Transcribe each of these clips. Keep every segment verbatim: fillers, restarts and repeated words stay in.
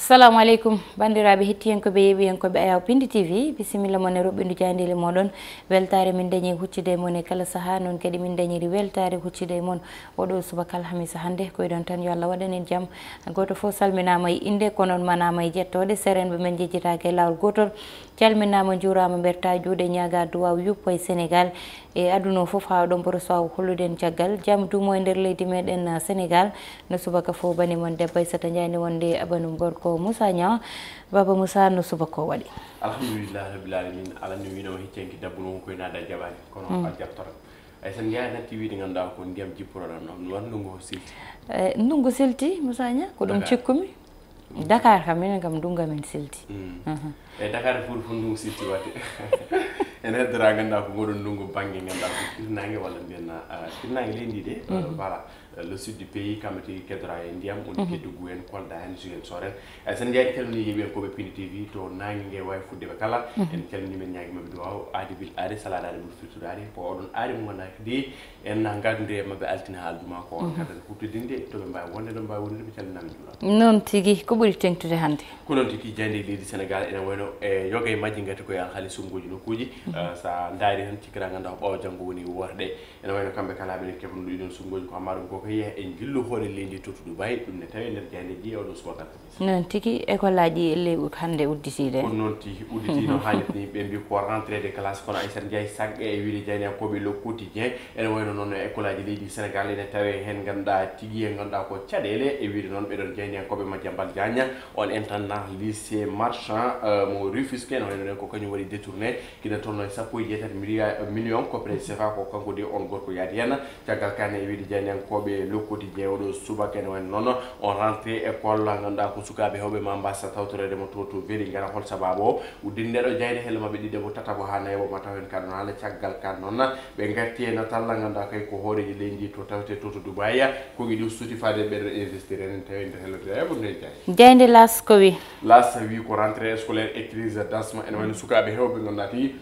Assalamu aleykum, banndiraaɓe hettiyankooɓe, yeeɓiyankooɓe Ayaw Pindi T V, bisimilla mon e roɓɓindu jaayndeele mooɗon. Weltaare min dañi huccude e mon e kala sahaa, noon kadi min dañiri weltaare huccude e mon oɗo subaka alhamisa hannde. Ko iɗon tan, yo Allah waɗan en jam. Gooto fof salminaama e innde, kono on manaama e jettooɗe. Sereenɓe men njejjitaake e laawol gootol. Calminaama, njuuraama, mbertaa juuɗe, ñaagaa duwaaw yuppo e Senegaal e aduna o fof, haa oɗon mboto so hollude en caggal. Jam duumo e nder leydi meɗen, ah, Senegaal. No subaka fof, bani mon debbo Aissata Ndiaye ne wonde e banum gorko Moussa Niang. Baba Moussa, no subaka o waɗi? Alhamdulillah rabbil alamin. Ala ni wiino heccenki dabbuno ko ina da jaɓani. Kono a jabtoto. Aissata Ndiaye natti wiide ngannduɗaa ko ndiyam jipporoɗon noon. War ndungu o silti. Eh, ndungu silti, Moussa Niang, ko ɗum cikkumi. Dakar kam, minen kam, ndungu amen silti. Mhm. E Dakar fof, fof ndungu silti waɗde. Ene heddora ngannduɗaa ko ngoɗon ndungu bannge ngannduɗaa ko hirnaange walla mbiyen, ah, hirnaange leydi ndi de, ah, voilà. Eh, le sud du pays, kamɓe tigi keddora e ndiyam, woni Kédougou en, Kolda en, Ziguinchor en. Eh, sen njaari calmini yeeɓiyankooɓe Pindi T V to naange nge wawi fuɗde ɓe kala. En calmini men ñaagi maɓɓe duwaw, aadi bil aadi, salaade aadi ɓuri firtude aadi. Ko oɗon aadi mo ngannduɗaa kadi en na ngaddude e maɓɓe altine haa aljuma ko on kadi huɓtidinde to ɓe mbawi wonde, ɗo mbawi wonde, ɓe calminaama juuraama. Noon tigi, ko ɓuri teŋtude hannde? Ko noon tigi, jaaynde leydi Senegaal ene wayno e yoga e majji ngati koye alhaali suɓngooji nokkuuji. Eh, so a ndaari tan cikkata ngannduɗaa ko ɓaawo janngo woni woote ɗe. Ene wayno kamɓe kala ɓe keɓno ɗiɗon suɓngooji ko amma ɗum ko kay en jillu hoore leydi to to Dubai, ɗum ne tawi nder jaayndeeji e oɗo subaka. Noon tigi, école aji ley hannde udditiiɗe. Ko noon tigi udditi no haanirta ni, ɓe mbi ko rentrée de classe, kono Aissata Ndiaye sagɗe e wiide jaayndiyankooɓe Le Quotidien. Ene wayno noon école aji leydi Senegaal ene tawe heen ngannduɗaa tigi e ngannduɗaa ko caɗeele e wiide noon ɓeɗon jaayndiyankooɓe Madiambal Diagne, on intendant lycée Marchand, euh, mo Rufisque, ene wayno noon ko kañum waɗi détourné kina tolno e sappo e jeetati milliard, million kopre sefa ko kanko de on gorko yaadi heen. Caggal kane e wiide jaayndiyankooɓe Le Quotidien oɗo subaka ene wayno noon on rentrée école ngannduɗaa ko sukaaɓe heewɓe ma mbasa tawtoreede mo to to Vélingara. Hol sababu o? Uddin ndeɗo jaaynde helle maɓɓe ɗiɗaɓo, tataɓo haa nayaɓo ma taw heen kaɗon haala. Caggal kan noon ɓe ngarti e natal ngannduɗaa kay ko hooreejo leydi to tawte to to Dubai. Ko ɗum suuti faade ɓeɗo investir en tawi nder hello de ebo nde jaay. Jaaynde L'As ko wi? L'As wi ko rentrée scolaire et crise d'asthme, ene wayno sukaaɓe heewɓe ngannduɗaa tigi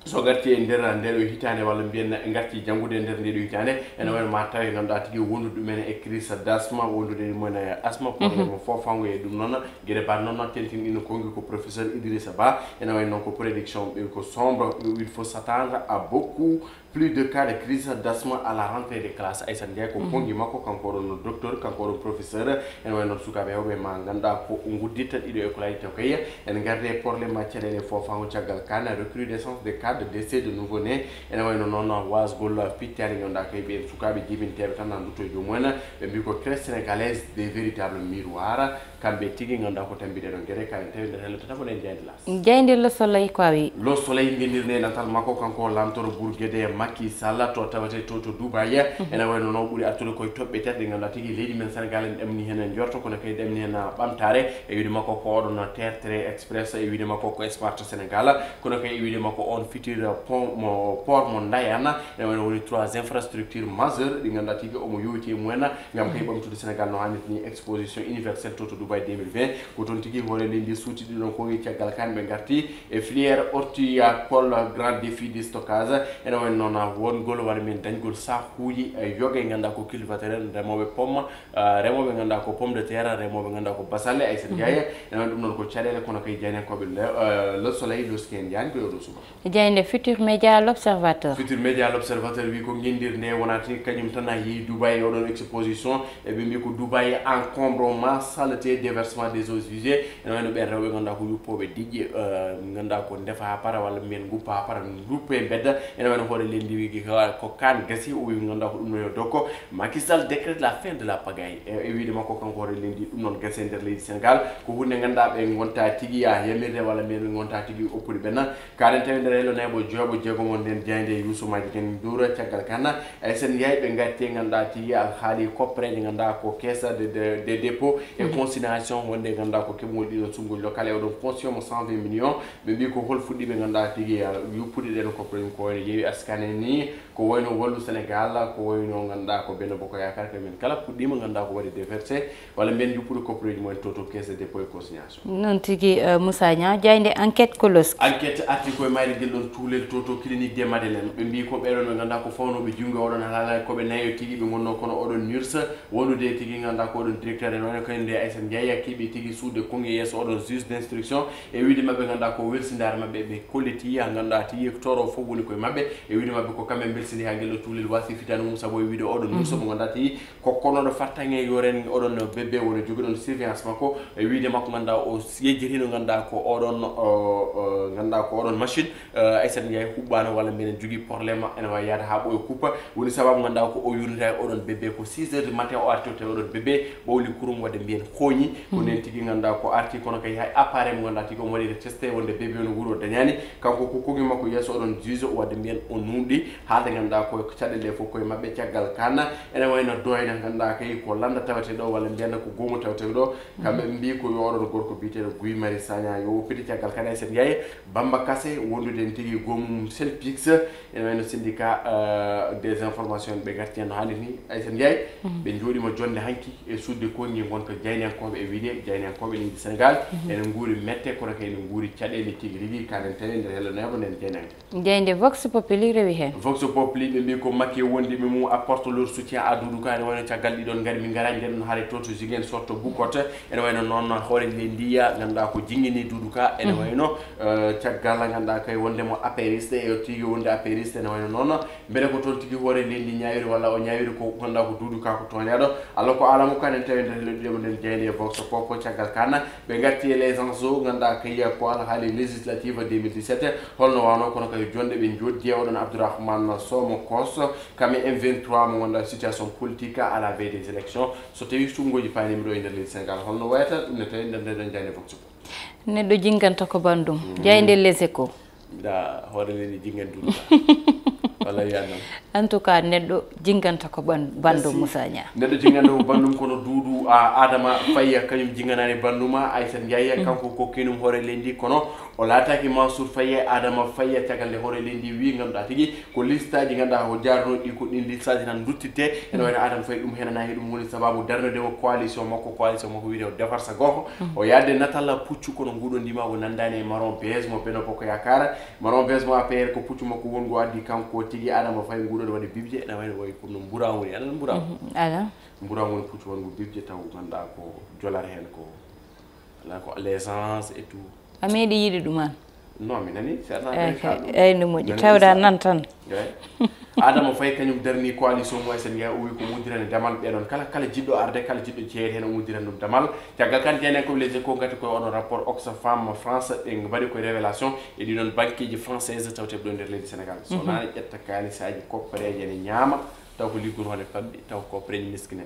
so ngarti e nder ndeɗo hitaande walla mbiyen ngarti janngude e nder ndeɗo hitaande, ene wayno ma tawi ngannduɗaa tigi wondude ɗumen e crise d'asthme, wondude ɗumen e asthme, problème foofango e ɗum noon. Gere mbaɗ noon tentinɗino konngi ko professeur Idrissa Ba, ene wayno noon ko prédiction ɓe ko sombre, il faut s'attendre à beaucoup plus de cas de crise d'asthme à la rentrée des classes. Aissata Ndiaye ko konngi makko, kanko oɗon docteur, kanko oɗon professeur. Ene wayno noon sukaaɓe heewɓe ma ngannduɗaa ko ngudditta ɗiɗo école aji taw kay en ngarde e problème ma caɗeele foofango. Caggal kan recrudescence des cas de décès de nouveau-nés. Ene wayno noon wasgol pittaali ngannduɗaa kay ɓeen sukaaɓe jibinteeɓe tan na ndutto e joomum en. Ɓe mbi ko crèche sénégalaise des véritables miroirs. Kamɓe tigi ngannduɗaa ko tambiɗe ɗon gere, kaɗen tawi nder hello tataɓo ɗen jaaynde L'As. Jaaynde Le Soleil ko a wi? Le Soleil ngenndirnde e natal makko kanko laamtoro Bourguédé Macky Sall to tawete to to Dubai. Ene wayno noon ɓuri artude koye toɓɓe tati ɗe ngannduɗaa tigi leydi men Sénégal en ɗamni heen en njorto, kono kadi ɗamni heen ɓamtaare. E wiide makko ko oɗon tertre express, e wiide makko ko Smart Sénégal, kono kadi e wiide makko on futur pont mo, port mo Ndayane. Ene wayno woni trois infrastructures majeures ɗi ngannduɗaa tigi omo yowiti e mumen. Ngam kay ɓamtude Sénégal no haanirta ni, exposition universelle to to Dubai deux mille vingt. Ko toon tigi hoore leydi ndi suuti ɗiɗon konngi. Caggal kan ɓe ngarti e filière horticole, grand défi de stockage. Ene wayno noon wongol walla mbiyen dañgol sahuuji e yoga e ngannduɗaa ko cultivateur en, remooɓe pomme, ah, remooɓe ngannduɗaa ko pomme de terre, remooɓe ngannduɗaa ko basalle, Aissata Ndiaye. Ene wayno ɗum noon ko caɗeele kono kay jaayndiyankooɓe le, eh, Le Soleil loski heen jaaynde ko e oɗo subaka. Jaaynde Futur Média, L'Observateur. Futur Média, L'Observateur wi ko ngenndirnde wonaa tigi kañum tan a yehi Dubai e oɗon exposition. E ɓe mbi ko Dubai encombrement, saleté, déversement des eaux usées. Ene wayno ɓeen rewɓe ngannduɗaa ko yuppooɓe diƴƴe, eh, ngannduɗaa ko ndefa haa para walla mbiyen nguppa haa para, nduppa e mbedda. Ene wayno hoore leydi ndi wi ko kaan gasi, o wi ngannduɗaa ko ɗum no yo dokko. Macky Sall décrète la fin de la pagaille. E, e wiide makko kanko hoore leydi ndi ɗum noon gasi e nder leydi Sénégal. Ko huunde ngannduɗaa ɓe ngonta tigi yaa yamirde walla mbiyen ɓe ngonta tigi oppude ɓenna. Kaɗen tawi nder hello nayaɓo jowaɓo jeegomo nden jaaynde Youssou Madjiguène Ndour. Caggal kan Aissata Ndiaye ɓe ngatti ngannduɗaa tigi alhaali koppereeje ngannduɗaa ko caisse de, de, de dépôt et consignation wonde ngannduɗaa ko keɓgol ɗiɗon suɓngooji local e oɗon pension mo cent vingt millions. Ɓe mbi ko hol fuɗɗiiɓe ngannduɗaa tigi, ah, yuppude ɗen koppereeje ko wayno yeewi askane ni, ko wayno Wallu Sénégal, ko wayno ngannduɗaa ko Benno Bokk Yaakaar, ko men kala puɗɗiima ngannduɗaa ko waɗi déversé walla mbiyen juppude koppareeji mumen to, to caisse de dépôt et consignation. Noon tigi, eh, Moussa Niang, jaaynde Enquête ko loski. Enquête arti koye mayre ngel ɗon tuulel to, to clinique de Madeleine. Ɓe mbii ko ɓeɗon ɓe ngannduɗaa ko fawnooɓe junngo oɗon haalala ko ɓe nayo tigi ɓe ngonnoo kono oɗon nurse wondude tigi ngannduɗaa ko oɗon directeur en wano kadi nde Aissata Ndiaye keɓi tigi suuɗde konngi yeeso oɗon juge d'instruction e wiide maɓɓe ngannduɗaa ko welsindaare maɓɓe ɓe kolliti ha ngannduɗaa tigi toro fof woni koye maɓɓe e wiide maɓɓe ko kamɓe mbelsini ha ngel ɗo tuulel wasi fitande mum sabu e wiide oɗon nurse mo ngannduɗaa tigi ko konoɗo fartange yoren oɗon bébé woni jogiɗon surveillance makko e wiide makko ngannduɗaa o yejjitino ngannduɗaa ko oɗon ngannduɗaa ko oɗon machine Aissata Ndiaye huɓɓaano walla mbiɗen jogii problème ene waawi yahde haa ɓooya kuppa woni sababu ngannduɗaa ko o yurnita e oɗon bébé ko six heures du matin o arti o tawi oɗon bébé ɓawli kurum wadde mbiyen hooñi ko nden tigi ngannduɗaa ko arti kono kay hay appareil mo ngannduɗaa tigi omo waɗi testé wonde bébé o no wuuri o dañaani kanko ko kogi makko yeeso oɗon juge wadde mbiyen o nuunɗi haalde ngannduɗaa ko caɗeele fof koye maɓɓe caggal kana ene wayno doyna ngannduɗaa kay ko lannda tawete ɗo walla mbiyanna ko goomu tawete ɗo kamɓe mbi ko yo oɗon gorko biyeteeɗo Guy Marius Sagna yo woppite caggal kana Aissata Ndiaye Bamba Kassé wondude en tigi goomu mum Selpix ene wayno syndicat des informations ɓe garti hen no hannde ni Aissata Ndiaye ɓe jooɗima jonde hanki e sudde konngi gonka jayniyankooɓe e wiide jayniyankooɓe leydi Sénégal ene nguuri mette kono kay ene nguuri caɗeele tigi rigi kanen tawi nder hello nebo nden jaynanke Jaaynde Vox Populi rewi heen. Vox Populi ɓe mbii ko Macky wondiiɓe mum apporte leur soutien à Doudou Ka ene wayno caggal ɗiɗon ngari min ngara njeɗon haare to to Ziguinchor to Bukot ene wayno noon hoore leydi ndi ngannduɗaa ko jingini Doudou Ka ene wayno caggal ngannduɗaa kay wondemo apériste e tigi wonde apériste ene wayno noon mbele ko toon tigi hoore leydi ndi ñaawiri walla o ñaawiri ko ngannduɗaa ko Doudou Ka ko tooñaaɗo Allah ko alamo kanen tawi nder leydi ɗemo nden jaaynde e Vox Pop caggal kana Ɓe ngarti e les enjeux ngannduɗaa kay ko alhaali législative deux mille dix-sept holno waawno kono kay jonde ɓe joddi e oɗon Abdourahmane Somo Kos kam e M vingt-trois mo ngannduɗaa situation politique à la veille des élections so tawi suɓngooji paanimi ɗo e nder leydi Sénégal holno wayata ɗum ne tawi nder ndeɗon jaaynde Vox Pop. Neɗɗo jinnganta ko banndum. Jaaynde Les Échos. Da hoore leydi jingen duɗa walla wiya noon en tout cas neɗɗo jinganta ko ɓan- banndum Moussa Niang. Neɗɗo jinganta ko banndum kono Doudou a Adama Faye kañum jinganani bannduma Aissata Ndiaye kanko ko kinum hoore leydi kono o laataki Mansour Faye Adama Faye caggal nde hoore leydi wi ngannduɗaa tigi ko liste aji ngannduɗaa o jarno ɗi ko ɗin liste aji tan duttitte ene wayno Adama Faye ɗum henana he ɗum woni sababu darnude o coalition makko coalition makko wiyete o defarsa goho o yaade natal puccu kono nguɗo ndima o nandani e maron beige mo Benno Bokk Yaakaar Maron Vesmo A P R ko puccu makko wongo addi kanko tigi Adama Faye nguɗon waɗi bibje ene wayno wayi kono mbura woni aɗa mbura ala mbura woni puccu wongo bibje taw ganduɗa ko jolar hen ko ala ko l'essence et tout a meeɗi yiide ɗum an non mi nani serna ay no moƴƴi tawda nan tan Adama Faye kañum darni coalition mo S N G o wi ko uddirani damal ɓeɗon kala kala jiɗɗo arde kala jiɗɗo jeeyede hen o uddirani ɗum damal caggal kan jeynen ko les échos gati koye oɗo rapport Oxfam France ɓe mbaɗi koye révélation e ɗiɗon banqueji française tawteɓe ɗo nder leydi Sénégal so naane ƴetta kalisaji koppareje ne ñaama taw ko liggoro hone famɗi taw koppareji miskine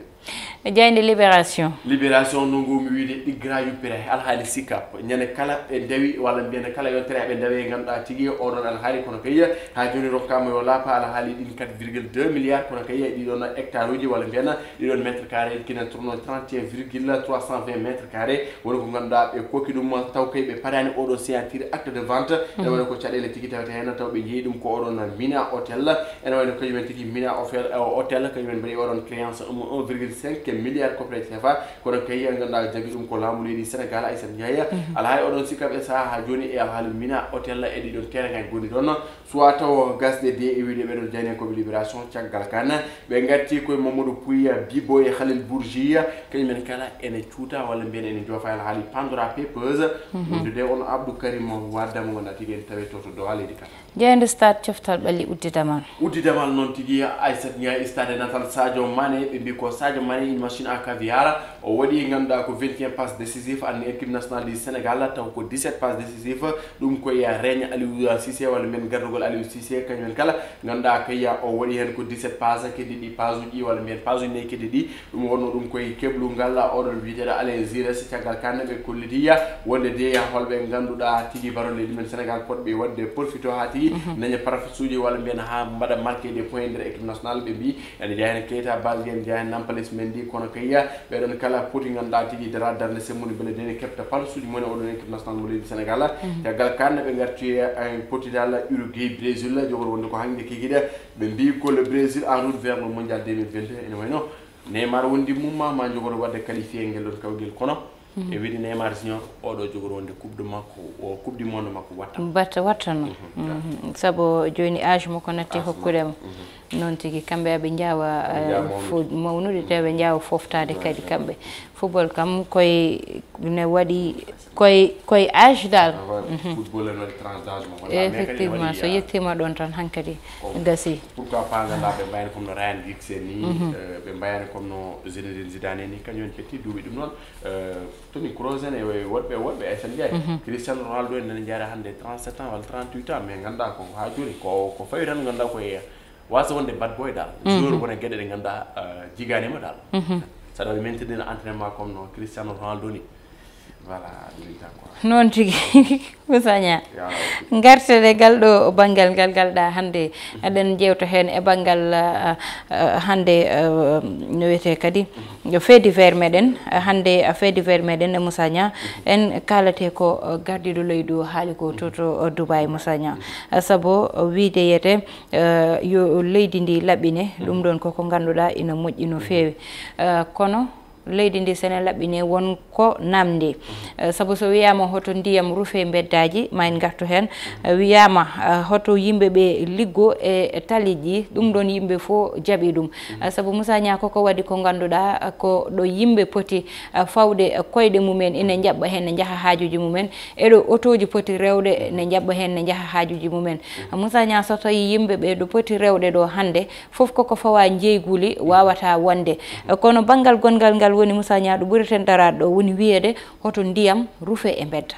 jayde libération libération no ngowmi wiide ɗiggra yuppira e alhaali sikap ñande kala ɓe ndewi walla mbiyande kala yontere aɓe ndewe e ngannduɗa tigi oɗon alhaali kono kay ha joni rokkama yo laapa alhaali ɗin quatre virgule deux milliards kono kay ɗiɗon hectare uji walla mbiyana ɗiɗon mètre carré kina tourno trente et un virgule trois cent vingt mètre carré woni ko ngannduɗa ɓe kokki ɗum taw kay ɓe parani oɗon signature acte de vente ene woni ko caɗele tigi tawete hen taw ɓe jeeyi ɗum ko oɗon mina hôtel ene wayno kañumen tigi mina hôtel kañumen mbaɗi oɗon créance un virgule cinq milliard coppere cfa kono kay ganduɗa jaggi ɗum ko laamu leydi Sénégal Aissata Ndiaye alhaali oɗon sikkaɓe saaha ha joni e alhaali mina hôtel e ɗiɗon terrain gonɗi ɗon soit taw gasde de e wiide ɓeɗon jaynen koɓe libération caggal kan ɓe gatti koye Mamadou Pouye Bibo e Khalil Bourgi kañumen kala ene cuuta walla mbiyen ene joofa alhaali Pandora Papers wondude on Abdou Karim Wade mo wona tigi en tawi to to dowa leydi kan Jeyande Stade coftal ɓalli uddidamal. Uddidamal noon tigi Aissata Ndiaye stade natal Sadio Mané ɓe mbi ko Sadio Mané une machine à caviar o waɗi ngannduɗa ko vingt et un passe décisif an équipe nationale du Sénégal taw ko dix-sept passe décisif ɗum ko ya règne Aliou Cissé walla men gardugol Aliou Cissé kañumen kala ngannduɗa kay o waɗi hen ko dix-sept passe keddi ɗi page uji walla mbiyen page uji nayyi keddi ɗi Ɗum wonno ɗum koye keblungal oɗon wiyeteeɗo Alain Giresse caggal kan ɓe kolliti wonde de holɓe ngannduɗa tigi barolle ɗumen Sénégal potɓe waɗde profito haa tigi daña parafisuuji walla mbiyen haa mbaɗa marqué des points nder équipe nationale ɓe Mbi ene jeyaa heen Keita Baldé, ene jeyaa heen Nampalys Mendy, kono kay ɓee ɗoon kala poti ngannduɗaa tigi dara darnde semmude mbele dene keɓta palsuuji mone oɗon équipe nationale mo leydi Sénégal. Caggal kaan ɓe ngarti e potidal Uruguay, Brésil, jogori wonde ko hannde kikiɗe. Ɓe mbi ko le Brésil en route vers le mondial deux mille vingt-deux. Ene wayno Neymar wondi mum ma, ma jogoro wadde qualifié ngel ɗon kawgel, kono e wiyde Neymar Junior, oɗo jogori wonde coupe du makko, o coupe du monde makko watta. Batta wattano. Mhm. Sabu jooni âge makko natti hokkude mo. Noon tigi, kamɓe aɓe njaawa, eh, mawnude, te ɓe njaawa foftaade kadi kamɓe. Football kam koye ne waɗi koye, koye âge dal. Football ene waɗi tranche d'âge mo. Effectivement, so yettiima ɗoon tan hankadi gasi. Pourquoi pas ngannduɗaa ɓe mbayani comme no Ryan Giggs en ni, eh, ɓe mbayani comme no Zinedine Zidane en ni, kañum en ƴetti duuɓi ɗum noon. Eh, Toni Kroos en e woɗɓe, woɗɓe Aysata Ndiaye. Cristiano Ronaldo en nana jeyata hannde trente-sept ans walla trente-huit ans, mais ngannduɗaa ko haa jooni ko, ko fawi tan ngannduɗaa ko e wasa wonde bad boy dal. Joueur wona geɗe ɗe ngannduɗaa, eh, jigaani ma dal. Saɗa wawi maintenir entraînement comme no Cristiano Ronaldo ni. Voilà, ɗum tan quoi. Noon tigi. Moussa Niang. Ngarten e ngal ɗo banngal ngal ngalɗaa hannde. Eɗen njeewta heen e banngal, ah, ah, hannde, ah, no wiyetee kadi, fait divers meɗen. Ah, hannde, ah, fait divers meɗen, Moussa Niang, en kaalate ko, ah, gardiiɗo leydi o haali ko to, to, ah, Dubaï, Moussa Niang. Ah, sabu, ah, wiyde wiyetee, ah, yo leydi ndi laɓɓine, ɗum ɗoon koko ngannduɗaa ina moƴƴi no feewi. Ah, kono leydi ndi, so ene laɓɓinee, won ko naamndii. Eh, sabu so wiyaama hoto ndiyam rufe mbeddaaji, ma en ngartu heen. Eh, wiyaama, eh, hoto yimɓe ɓe liggo e, e taliiji ɗi, ɗum ɗoon yimɓe fof jaɓii ɗum. Eh, sabu Moussa Niang, koko waɗi ko ngannduɗaa, eh, ko ɗo yimɓe poti, eh, fawde, eh, koyɗe mumen, ina njaɓɓa heen, ne njaha haajuuji mumen, e ɗo otooji poti rewde, ne njaɓɓa heen, ne njaha haajuuji mumen. Eh, Moussa Niang, so tawii yimɓe ɓe ɗo poti rewde ɗo hannde, fof koko fawa njeyguli wawata wonde. Kono banngal gonngal ngal woni Moussa Niang, ɗo ɓureten daraade ɗo woni wiyeede hoto ndiyam rufe e mbedda.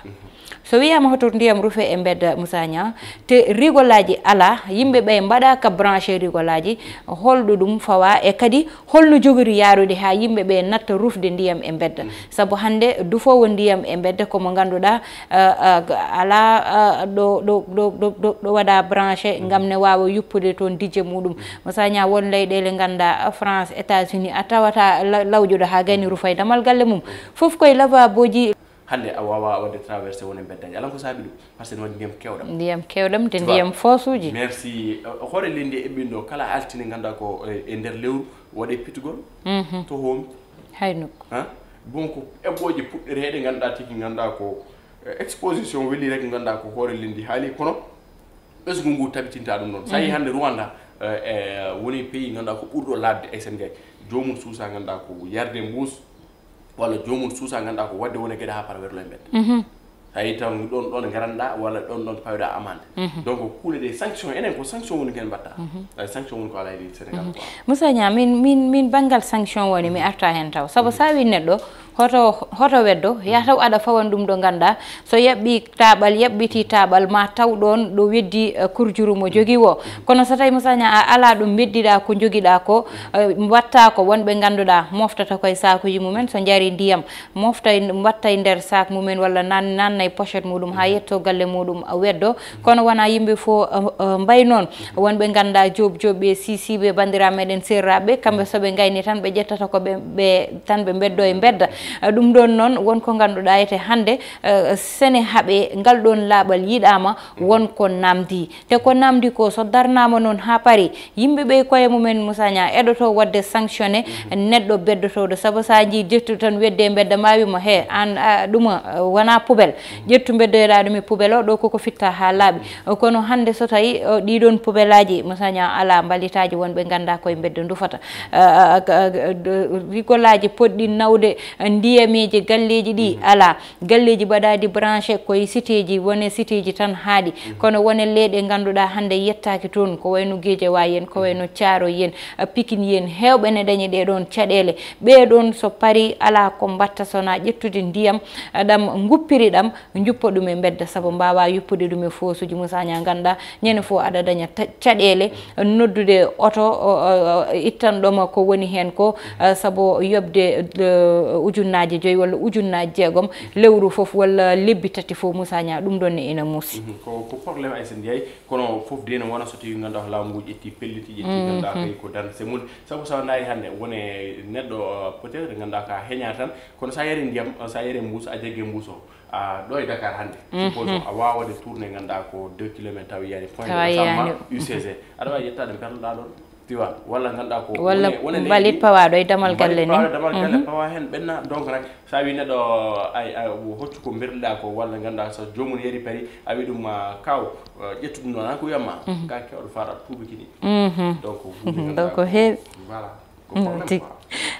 So wiyaama hoto ndiyam rufe e mbedda, Moussa Niang, te rigolaaji alaa, yimɓe ɓe mbaɗaaka branché rigolaaji, holɗo ɗum fawa e kadi holno jogori yaarude haa yimɓe ɓe natta rufde ndiyam e mbedda? Sabu hannde dufoowo ndiyam e mbedda ko mo ngannduɗaa, eh, eh, alaa, eh, ɗo, ɗo, ɗo, ɗo, ɗo, ɗo waɗa branché ngam ne waawa yuppude toon dijje muɗum. Moussa Niang, won leyɗeele ngannduɗaa, France, États-Unis, a tawata la-, lawƴuɗo haa gayni rufay damal galle mum. Fof koye lavabooji. Hannde a waawaa waɗde traversé won e mbeddaaji. Alaa ko saabi ɗum, parce que ne waɗi ndiyam keewɗam. Ndiyam keewɗam, te ndiyam foosuuji. Merci. Eh, hoore leydi ndi eɓɓinɗo kala altine ngannduɗaa ko, eh, e nder lewru waɗe pitugol. To hoomi. Hay nokku. Hein? Bon, ko eɓɓooje puɗɗereeɗe ngannduɗaa tigi, ngannduɗaa ko, eh, exposition weli rek, ngannduɗaa ko hoore leydi haali, kono ɓesngu ngu tabitinta ɗum noon. So a yii hannde Rwanda, eh, eh, woni pays ngannduɗaa ko ɓurɗo laaɓde e Sénégal. Joomum suusa ngannduɗaa ko yarde mbuus, walla joomum suusa ngannduɗaa ko waɗde wona geɗe haa para werlo e mbedda. So a yii taw ɗoon, ɗoon ngaranɗaa, walla ɗoon, ɗoon pawiɗaa amande. Donc, kuule ɗe sanction, enen ko sanction woni ko en mbaɗta. Eh, sanction woni ko alaa e leydi Sénégal quoi. Moussa Niang, min, min, min banngal sanction woni, mi arta heen taw. Sabu so a wii neɗɗo, hoto, hoto weddo, yaa taw aɗa fawan ɗum ɗo ngannduɗaa, so yaɓɓi taaɓal, yaɓɓiti taaɓal, ma taw ɗoon ɗo weddi, eh, kurjuru mo jogii o. Kono so tawii Moussa Niang a alaa ɗum, mbeddiɗaa ko njogiɗaa ko, eh, mbaɗta ko won ɓe ngannduɗaa moftata koye saakuuji mumen, so njarii ndiyam, mofta e, mbaɗta e nder saak mumen walla nan-, nanna e pochette muɗum haa yetto galle muɗum weddo. Kono wonaa yimɓe fof, eh, eh, mbayi noon. Won ɓe ngannduɗaa joob joob ɓe, sisiiɓe, banndiraaɓe meɗen seerraaɓe, kamɓe so ɓe ngayni tan ɓe ƴettata ko ɓe, ɓe tan ɓe mbeddo e mbedda. Eh, ɗum ɗoon noon won ko ngannduɗaa ete hannde, eh, sene haɓe ngal ɗoon laaɓal yiɗaama, won ko naamndii. Te ko naamndii ko so darnaama noon haa parii, yimɓe ɓe koye mumen Moussa Niang eɗoto waɗde sanctionné neɗɗo beddotooɗo. Sabu so a njii ƴettu tan wedde e mbedda ma wi mo, "He, aan, a, ɗum, a, wonaa poubelle. Ƴettu mbeddoyoɗaa ɗum e poubelle o, ɗo koko fitta haa laaɓi." Kono hannde so tawii, o, ɗii ɗoon poubellaaji Moussa Niang alaa, mbalitaaji won ɓe nganndaa koye mbedda ndufata. A, a, a, a, d-, rigolaaji potɗi nawde, a, ndiyamiiji galleeji ɗi alaa. Galleeji mbaɗaaɗi branché koye siteeji, wone siteeji tan haaɗi. Kono wone leeɗe ngannduɗaa hannde yettaaki toon, ko wayno Guédiawaye en, ko wayno Thiaroye en, a, Pikine en, heewɓe ne dañi ɗee ɗoon caɗeele. Ɓee ɗoon so parii alaa ko mbaɗta so wonaa ƴettude ndiyam, a, ɗam nguppiri ɗam, njuppa ɗum e mbedda, sabu mbaawaa yuppude ɗum e foosuuji. Moussa Niang, ngannduɗaa ñande fof aɗa daña ta-, caɗeele, noddude oto, o, o, o, ittanɗo ma ko woni heen ko, a, sabu yoɓde, eh, ujunere Ujunnaaje joyi walla ujunnaaje jeegom lewru fof walla lebbi tati fof, Moussa Niang, ɗum ɗon ne ina muusi. Mhm. Ko ko problème ay sen jeeyi, kono fof de ne wona so tawi ganduɗa ko laamu ngu ƴetti pelliti, ƴetti ganduɗa kay ko dan se mum. Sabu sa ndaari hannde wone neɗɗo, euh, peut-être ganduɗa ka heña tan, kono sa yari ndiyam, sa yari mbuus, a jagge mbuus o, a ɗo e Dakar hannde, supposons a wawa de tourné ganduɗa ko deux kilomètres tawi yani point Tawa de yani. U C G, aɗa wawi yettade perloɗa ɗon, tu vois, walla ganduɗa ko Walla wone- wonani mbalit ɗi- pawaɗo e damal galle mbalit pawaɗo ni. damal galle pawa hen ɓenna, donc rek sa wi neɗɗo ay ay hoccu ko berliɗa ko, walla ganduɗa so jomum yari pari a wi ɗum, ah, kaw, ah, ƴettu ɗum ɗon ko wiyama ka kewɗo faɗa tuubakini. Donc hunde ganduɗa Donc ko heewi. Voilà. Noon tigi.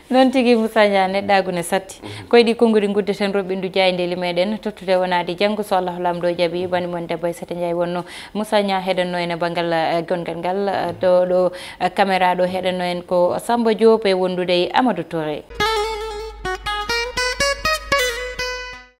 Noon tigi, Moussa Niang, neɗɗaagu ne satti. Koye ɗi konnguɗi nguddeten roɓɓindu jaayndeeli meɗen, tottude wonaade janngo so Allahu Laamɗo jaɓi. Bani mon debbo Aissata Ndiaye wonno. Moussa Niang heɗenno en e banngal, eh, gonngal ngal, eh, ɗo ɗo, eh, caméra ɗo heɗenno en ko Samba Diop e wondude e Amadou Touré.